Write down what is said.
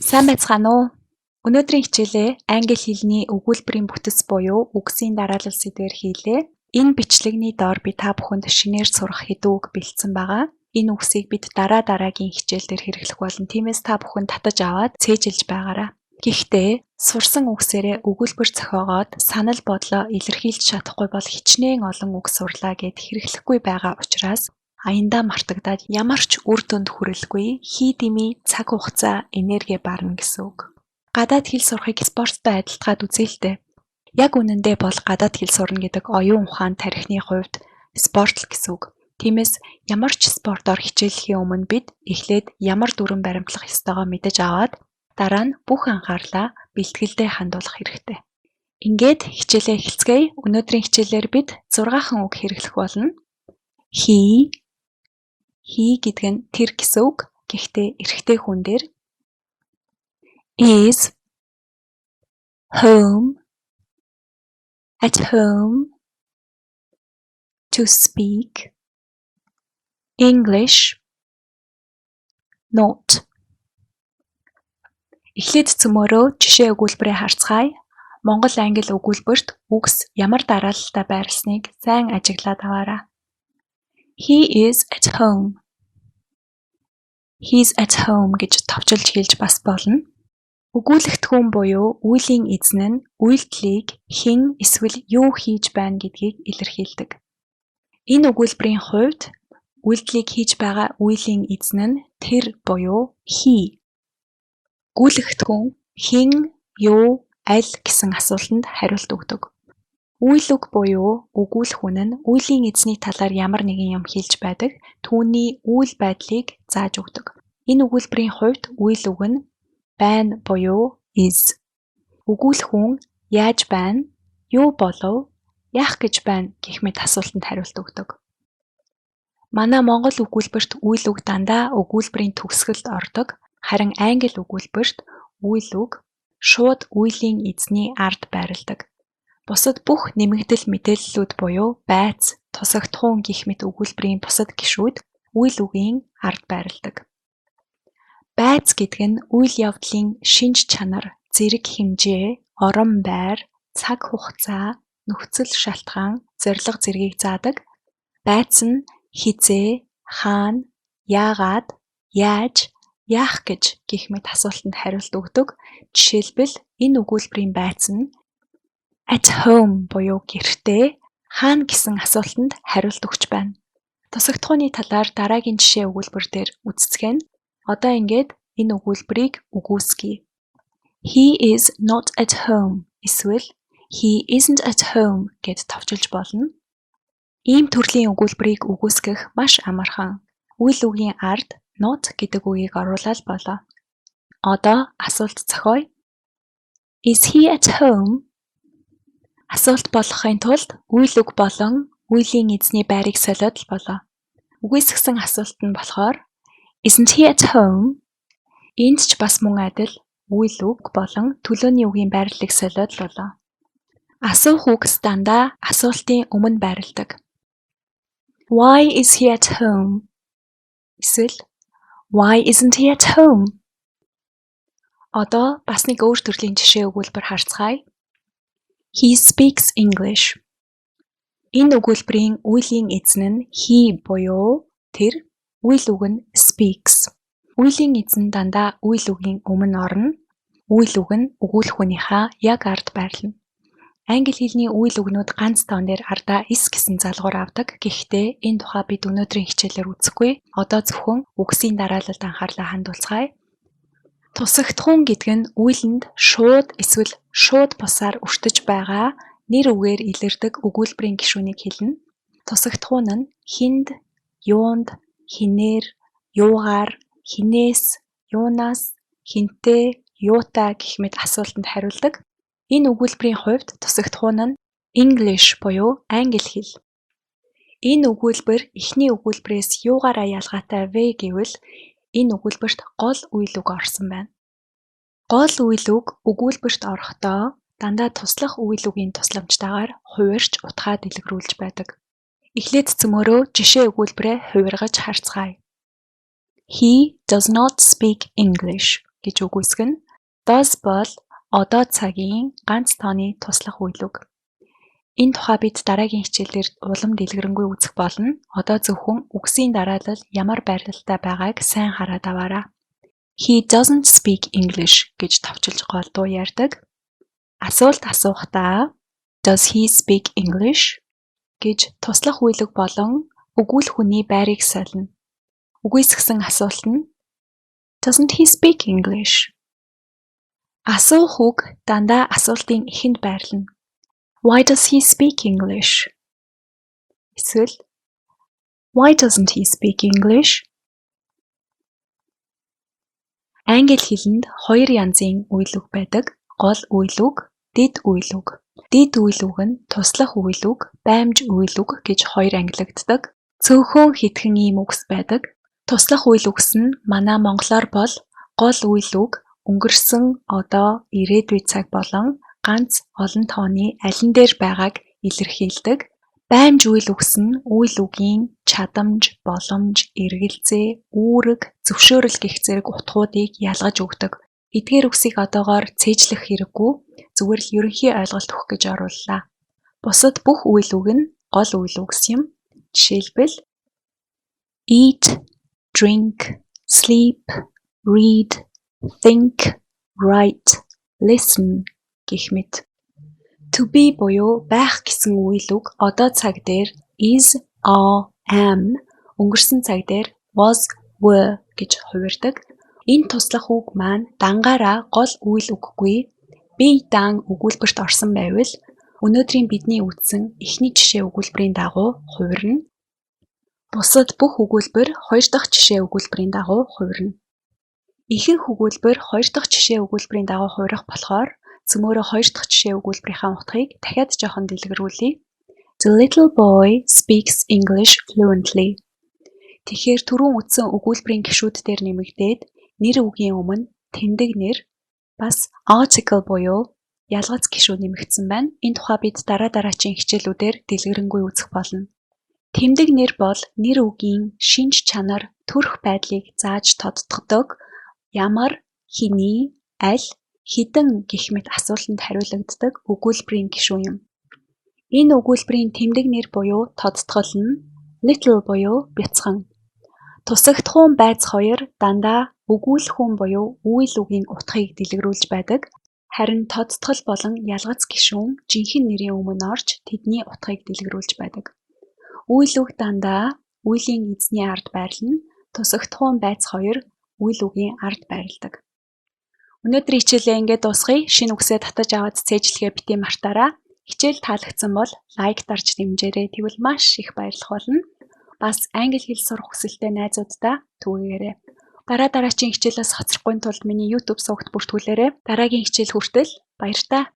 Сайн байцгаана уу? Өнөөдрийн хичээлээ англи хэлний өгүүлбэрийн бүтэц буюу үгсийн дараалал сэдвээр хийлээ. Энэ бичлэгний доор би та бүхэнд шинээр сурах хэдэн үг бэлдсэн байгаа. Энэ үгсийг бид дараа дараагийн хичээл дээр хэрэглэх болно. Тиймээс та бүхэн татаж аваад цээжилж байгаарай. Гэхдээ сурсан үгсээрээ өгүүлбэр зохиогоод санал бодлоо илэрхийлж чадахгүй бол хичнээн олон үг сурлаа гэд хэрэглэхгүй байгаа учраас аяндаа мартагдаад ямар ч үр дүнд хүрэлгүй хий дэмий цаг хугацаа энерги барна гэсэн үг. Гадаад хэл сурахыг спорттой адилтгаад үзье л дээ. Яг үнэндээ бол гадаад хэл сурна гэдэг оюун ухаан тархины хувьд спорт л гэсэн үг. Тиймээс ямар ч спортоор хичээллэхийн өмнө бид эхлээд ямар дүрэм баримтлах ёстойгоо мэдэж аваад дараа нь бүх анхаарлаа бэлтгэлдээ хандуулах хэрэгтэй. Ингээд хичээлээ эхэлцгээе. Өнөөдрийн хичээлээр бид 6 үг хэрэглэх болно. He. He гэдэг нь тэр гэсэн үг. Гэхдээ эрэгтэй хүн дээр. Is home, at home, to speak English, not. Эхлээд цөмөөрөө жишээ өгүүлбэрээ харцгаая. Монгол англи өгүүлбэрт үгс ямар дараалалтай байрласныг сайн ажиглаад аваарай. He is at home. He's at home гэж товчилж хэлж бас болно. Өгүүлэгдэхүүн буюу үйлийн эзэн нь үйлдэлийг хэн эсвэл юу хийж байна гэдгийг илэрхийлдэг. Энэ өгүүлбэрийн хувьд үйлдэлийг хийж байгаа үйлийн эзэн нь тэр буюу he. Өгүүлэгдэхүүн хэн, юу, аль гэсэн асуултанд хариулт өгдөг. Үйл үг буюу өгүүлэхүүн нь үйлийн эзний талаар ямар нэгэн юм хэлж байдаг, түүний үйл байдлыг зааж өгдөг. Энэ өгүүлбэрийн хувьд үйл үг нь байна буюу is. Өгүүлэхүүн яаж байна, юу болов, яах гэж байна гэх мэт асуултанд хариулт өгдөг. Манай монгол өгүүлбэрт үйл үг дандаа өгүүлбэрийн төгсгөлд ордог, харин англи өгүүлбэрт үйл үг шууд үйлийн эзний ард байрладаг. Бусад бүх нэмэгдэл мэдээллүүд буюу байц, тусагдахуун гэх мэт өгүүлбэрийн бусад гишүүд үйл үгийн ард байрладаг. Байц гэдэг нь үйл явдлын шинж чанар, зэрэг хэмжээ, орон байр, цаг хугацаа, нөхцөл шалтгаан, зорилго зэргийг заадаг. Байц нь хэзээ, хаана, яагаад, яаж, яах гэж гэх мэт асуултанд хариулт өгдөг. Жишээлбэл энэ өгүүлбэрийн байц нь at home буюу гэртээ, хаана гэсэн асуултанд хариулт өгч байна. Тусагдахууны талаар дараагийн жишээ өгүүлбэр дээр үзэцгээнэ. Одоо ингээд энэ өгүүлбэрийг үгүйсгэе. He is not at home эсвэл he isn't at home гэд товчилж болно. Ийм төрлийн өгүүлбэрийг үгүйсгэх маш амархан. Үйл үгийн ард not гэдэг үгийг оруулаад болоо. Одоо асуулт зохиоё. Is he at home? Асуулт болгохын тулд үйл үг болон үйлийн эзний байрыг солиод л болоо. Үгүйсгэсэн асуулт нь болохоор Isn't he at home? Энд ч бас мөн адил үйл үг болон төлөөний үгийн байрлалыг солиод л болоо. Асуух үгс дандаа асуултын өмнө байрладаг. Why is he at home? Эсвэл Why isn't he at home? Одоо бас нэг өөр төрлийн жишээ өгүүлбэр харцгаая. He speaks English. Энэ өгүүлбэрийн үйлийн эзэн нь he буюу тэр, үйл үг нь speaks. Үйлийн эзэн дандаа үйл үгийн өмнө орно. Үйл үг нь өгүүлэхүүнийхээ яг ард байрлана. Англи хэлний үйл үгнүүд ганц тоон дээр ардаа s гэсэн залгуур авдаг. Гэхдээ энэ тухай бид өнөөдрийн хичээлээр үзэхгүй. Одоо зөвхөн үгсийн дараалалд анхаарлаа хандуулцгаая. Тусагдахуун гэдэг нь үйлэнд шууд эсвэл шууд бусаар өртөж байгаа нэр үгээр илэрдэг өгүүлбэрийн гишүүнийг хэлнэ. Тусагдахуун нь хэнд, юунд, хэнээр, юугаар, хэнээс, юунаас, хэнтэй, юутай гэх мэт асуултанд хариулдаг. Энэ өгүүлбэрийн хувьд тусагдахуун нь English буюу англи хэл. Энэ өгүүлбэр эхний өгүүлбэрээс юугаараа ялгаатай вэ гэвэл энэ өгүүлбэрт гол үйл үг орсон байна. Гол үйл үг өгүүлбэрт орохдоо дандаа туслах үйл үгийн тусламжтайгаар хувирч утгаа дэлгэрүүлж байдаг. Эхлээд цөмөөрөө жишээ өгүүлбэрээ хувиргаж харцгаая. He does not speak English гэж үгүйсгэнэ. Does бол одоо цагийн ганц тооны туслах үйл үг. Энэ тухай бид дараагийн хичээлээр улам дэлгэрэнгүй үзэх болно. Одоо зөвхөн үгсийн дараалал ямар байрлалтай байгааг сайн хараад аваарай. He doesn't speak English гэж товчилж голдуу ярьдаг. Асуулт асуухдаа "Does he speak English?" гэж туслах үйл үг болон өгүүлэх хүний байрыг солино. Үгүйсгэсэн асуулт нь "Doesn't he speak English?" Асуух үг дандаа асуултын эхэнд байрлана. Why does he speak English? Эсвэл "Why doesn't he speak English?" Англи хэлэнд хоёр янзын үйл үг байдаг. Гол үйл үг, дэд үйл үг. Дэд үйл үг нь туслах үйл үг, баймж үйл үг гэж хоёр ангилагддаг. Цөөхөн хэдхэн ийм үгс байдаг. Туслах үйл үгс нь манай монголоор бол гол үйл үг өнгөрсөн, одоо, ирээдүй цаг болон ганц олон тооны алин дээр байгааг илэрхийлдэг. Баймж үйл үгс нь үйл үгийн чадамж, боломж, эргэлзээ, үүрэг, зөвшөөрөл гэх зэрэг утгуудыг ялгаж өгдөг. Эдгээр үгсийг одоогоор цээжлэх хэрэггүй, зүгээр л ерөнхий ойлголт өгөх гэж орууллаа. Бусад бүх үйл үг нь гол үйл үгс юм. Жишээлбэл, eat, drink, sleep, read, think, write, listen гэх мэт. To be буюу байх гэсэн үйл үг одоо цаг дээр is, are, am, өнгөрсөн цаг дээр was, were гэж хувирдаг. Энэ туслах үг маань дангаараа гол үйл үггүй бие даан өгүүлбэрт орсон байвал өнөөдрийн бидний үзсэн эхний жишээ өгүүлбэрийн дагуу хувирна. Бусад бүх өгүүлбэр хоёр дахь жишээ өгүүлбэрийн дагуу хувирна. Ихэнх өгүүлбэр хоёр дахь жишээ өгүүлбэрийн дагуу хувирах болохоор цөмөөрөө хоёр дахь жишээ өгүүлбэрийнхээ утгыг дахиад жоохон дэлгэрүүлье. The little boy speaks English fluently. Тэгэхээр түрүүн үзсэн өгүүлбэрийн гишүүд дээр нэмэгдээд нэр үгийн өмнө тэмдэг нэр, бас article буюу ялгац гишүүн нэмэгдсэн байна. Энэ тухай бид дараа дараачийн хичээлүүдээр дэлгэрэнгүй үзэх болно. Тэмдэг нэр бол нэр үгийн шинж чанар, төрх байдлыг зааж тодотгодог, ямар, хэний, аль, хэдэн гэх мэт асуултанд хариулагддаг өгүүлбэрийн гишүүн юм. Энэ өгүүлбэрийн тэмдэг нэр буюу тодотгол нь little буюу бяцхан. Тусагдахуун байц хоёр дандаа өгүүлэхүүн буюу үйл үгийн утгыг дэлгэрүүлж байдаг. Харин тодотгол болон ялгац гишүүн жинхэнэ нэрийн өмнө орж тэдний утгыг дэлгэрүүлж байдаг. Үйл үг дандаа үйлийн эзний ард байрлана. Тусагдахуун байц хоёр үйл үгийн ард байрладаг. Өнөөдрийн хичээлээ ингээд дуусгая. Шинэ үгсээ татаж аваад цээжлэхээ битгий мартаарай. Хичээл таалагдсан бол лайк дарж дэмжээрэй. Тэгвэл маш их баярлах болно. Бас англи хэл сурах хүсэлтэй найзууддаа түгээгээрэй. Дараа дараачийн хичээлээс хоцрохгүй тулд миний YouTube сувагт бүртгүүлээрэй. Дараагийн хичээл хүртэл баяртай.